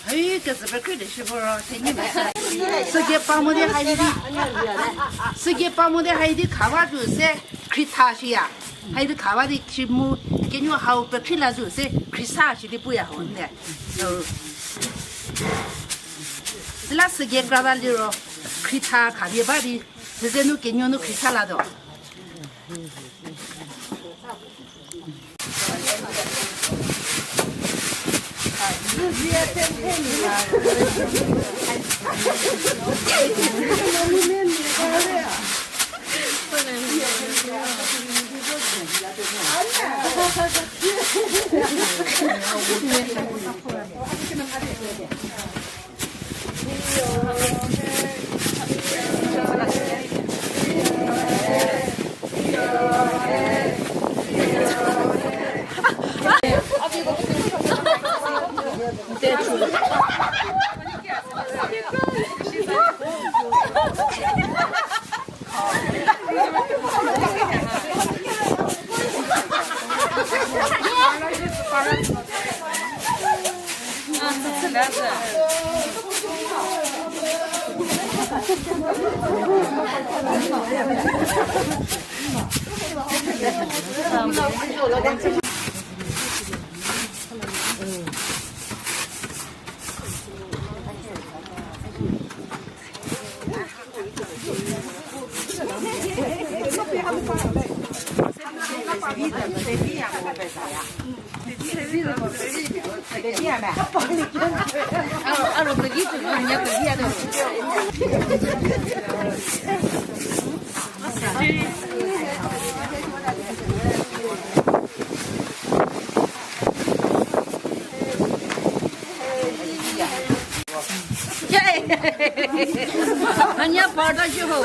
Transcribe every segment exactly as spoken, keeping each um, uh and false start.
Hei, kecü pekrei de shi voro, se nyi ba sa. Sügei pa mo di hai di. Sügei pa mo di hai di khava zü se khritha shiya. Hai di khava di shi mu kenuo hau pekrei la zü se khrisa shi di puya ho nde. Süla sügei kra ba liro khritha kha di ba di. Süze nu kenuo nu khrisa la do. Anya parda shi ho.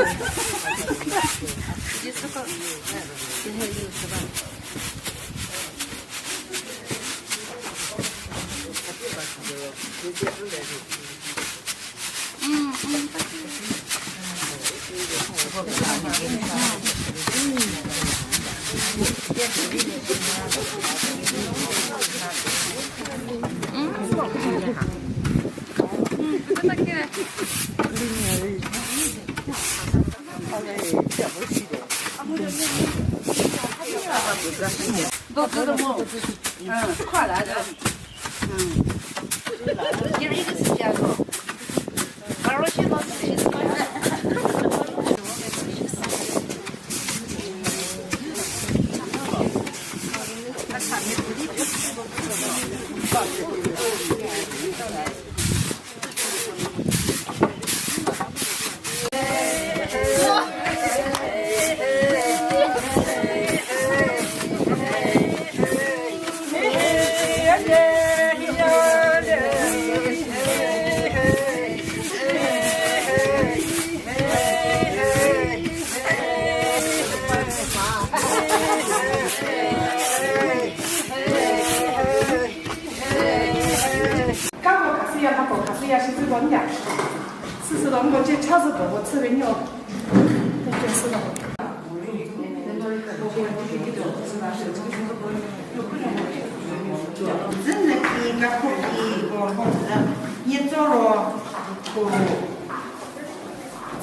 Kako khasüya, kako khasüya shi zü bo nya. Süsü do mo ce cha zü bo, bo chü be nyo. Süsü do. Dzü nü ki kako ki ko ho zü nyie tso ro ko.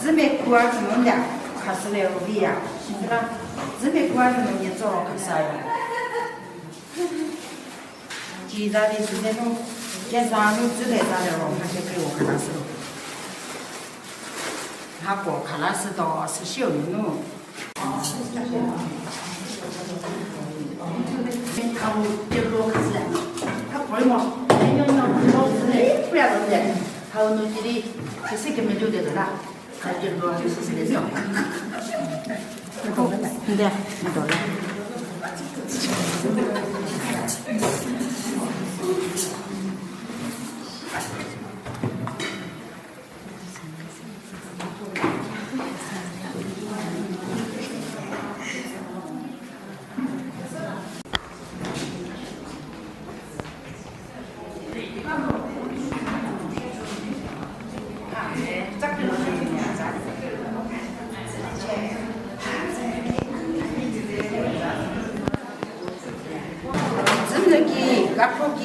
Dzü mekua zü no nya khasü le ro vi ya. Shi zü la dzü mekua zü no nyie tso ro khasü ya. Ci za di süse nu, keza nu tsüle za le ro, mha kekreiu khalashü. Mhako khalashütuo, süsiu nunu. Hau kekro khashü. Hako rei mo, enyo no, no, tsüle, pria lo le. Hau nu cidi, süse kemedu de la.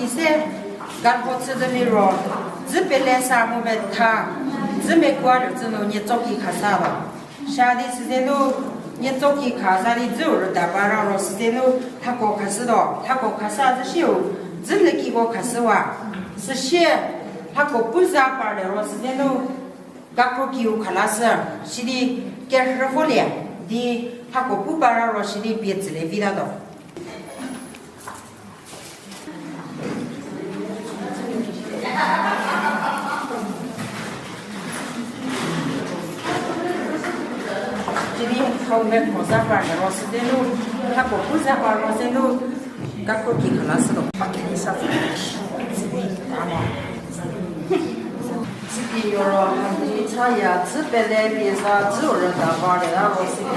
Ise, gako chü de liro, dzü pele sa mu metha, dzü mekua lü tsü nu nietsoki khasa lo. Shadi süzenu, nietsoki khasa di dzü rüda para ro süzenu, thako khasü do, thako khasa zü shiu, dzü lekiko khasüwa. Süsie, thako puza par le ro süzenu, gakro kiu khalashü, sidi kerhü volie, di thako pu para ro sidi pie tsüle vida do. Sidi hau mekro za par le ro süzenu, thako pu za par ro süzenu, gakro ki khalashü do, pakeni sa. Sidi tamo. Tsüdi yoro hadi chaya, dzü pele pie za, dzü rüda va le la ro sidi,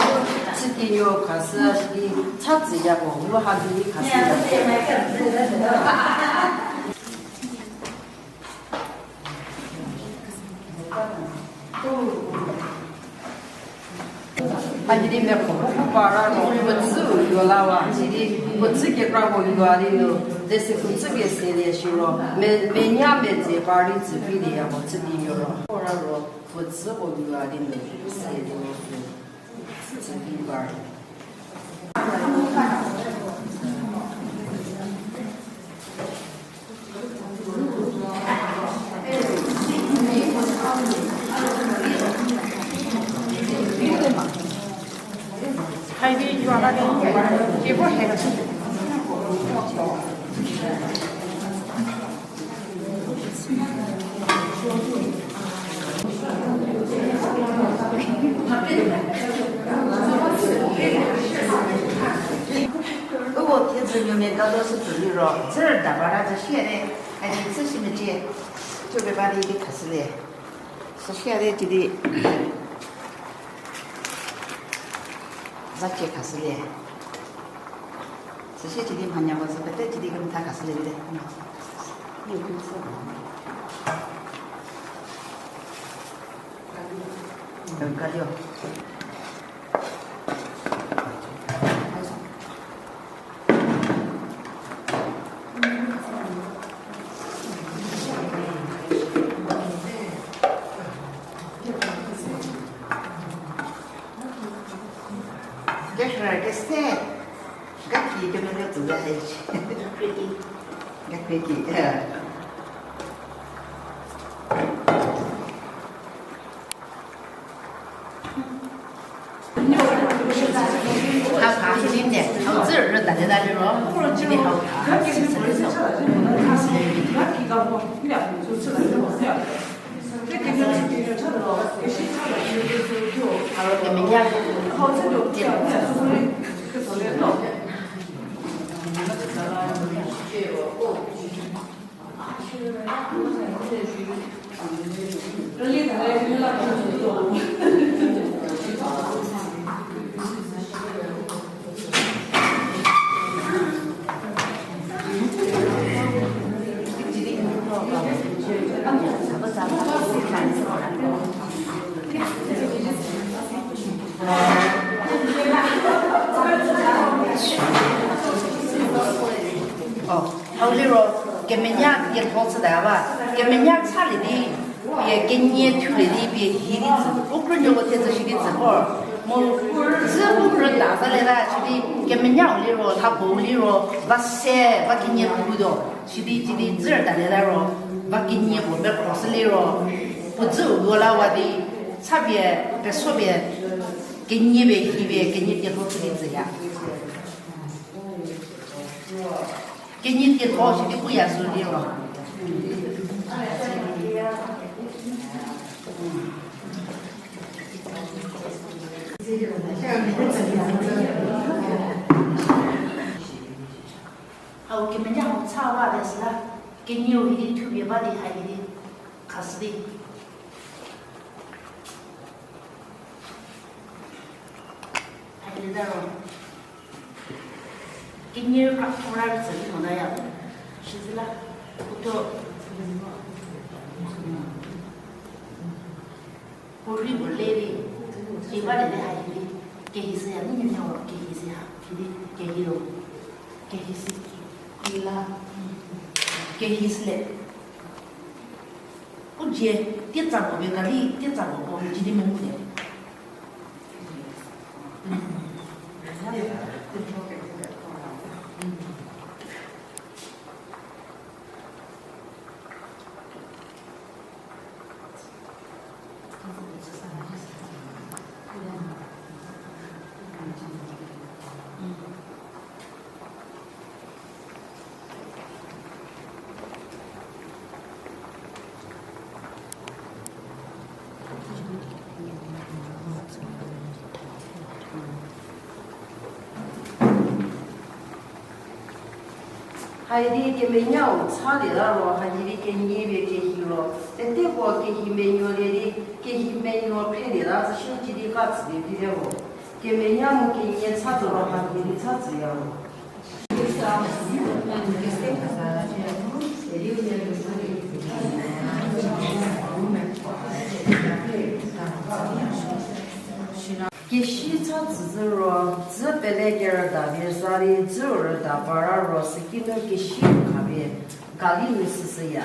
tsüdi yo khasü sidi, cha tsü ya ko, mu hadi khasü ya. Hadi di mekro pu para ro, puo dzü yo la wa, sidi, puo dzü kekra ko yo a di nu, ze se puo dzü pie se le shiro, me, menya medze par di dzü phi di ya ko, tsüdi yoro. Ora ro, puo dzü ko yo a di nu, se le shiro. Uko thiedzü nuomia gado sü pfü liro, dzü rüda bara zü shie de, a di tsü shi mecie, thuo keba di di khasülie. Sü shie de, cidi, za cie khasülie. Sü shie cidi mhanya ko sü pete cidi kemetha khasülie de. Kese, gaki kemele tsü de hai. Gaki, eh. Hau kha sidi ne, hau dzü rüda le la liro, sidi hau kha. Aro kemenya. Oh, hau liro, kemenya dietho chüta ba, kemenya chalie di, pie kenie thulie di, pie hi di tsü, u krünuoko thie tsü shi di tsü vor. Mu, dzü u krü ta za le la, shi di, kemenya u liro, thako u liro, va se, va kenie pu do, shi di, shi di, dzü rüda le la ro, va kenie puo be cross liro, puo dzü u lo la wa di, cha pie, peso pie, kenie pie, hi pie, kenie dietho chü di tsü ya. Kenie dietho shi di puya sü di ro. Hau kemenya hau cha wa de sü la, kenie u hi di thupie ba di ha hi di khasü di. Haile ta ro. Kenie kra kra tsü di mo ta ya. Shi zü la, u thuo. Puo rei puo le di, ki ba le le ha hi di, kehi sü ya, ni ni ro kehi sü ya, hi di, kehi ro, kehi sü, ki la. Kehi süle. U dzie, tetsako be kali, tetsako ko, cidi mengu de. Haidi kemenyau chalieta ro, haidi kenyie pie kehi ro, peteko kehi menuolie di, kehi menuo phelieta zü shie cidi ka tsüpie phi te ho. Kemenya mu kenyie cha zo ro, haidi cha tsüya ro. Keshi cha tsüzü ro, dzü pele kerüda pie zari dzü rüda para ro sükinu keshi khapie gari nu süsüya.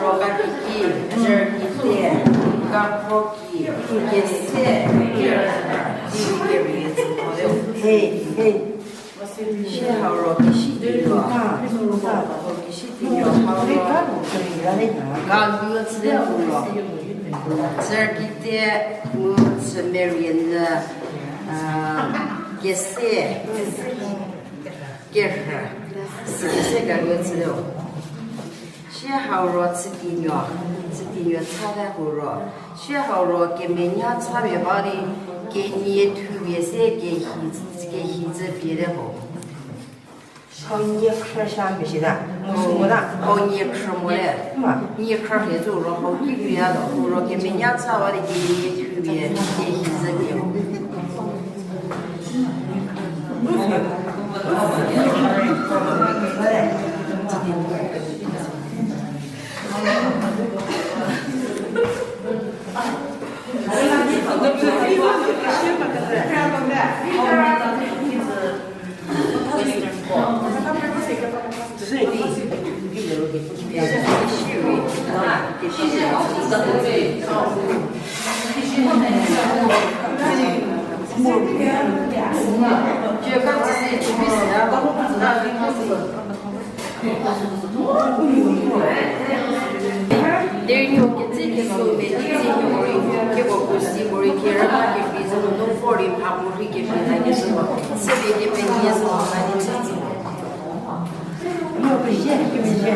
Ro gakiki, zerkite, gakroki, kese, hey, hey. Shie hau ro kishi di ro, kishi di ro, hau ro, ga lu chüde ro, zerkite mu chü Marian, ah, kese, kerhü, sükese ga lu chüde ro. Shie hau ro chütinuo, chütinuo chate hau ro. Shie hau ro kemenya chapie ba di, kenie thupie se kehi, kehi zü pie te ho. Hau nie khrü sha mbi shi da, mu sü mo da. Hau nie khrü mo le. Ma. Nie khrü hie zü ro hau ki pie ya do. Ro kemenya cha ba di kenie thupie kehi zü pie ho. Derei nuo ketsei kesuo medi tsi nuo rei, keko puo si morei kerüna kephi zü nu no vor rei mha puo rhei kephi ta kesü. Sede kepezie zo, sede kepezie.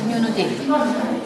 Nunu de.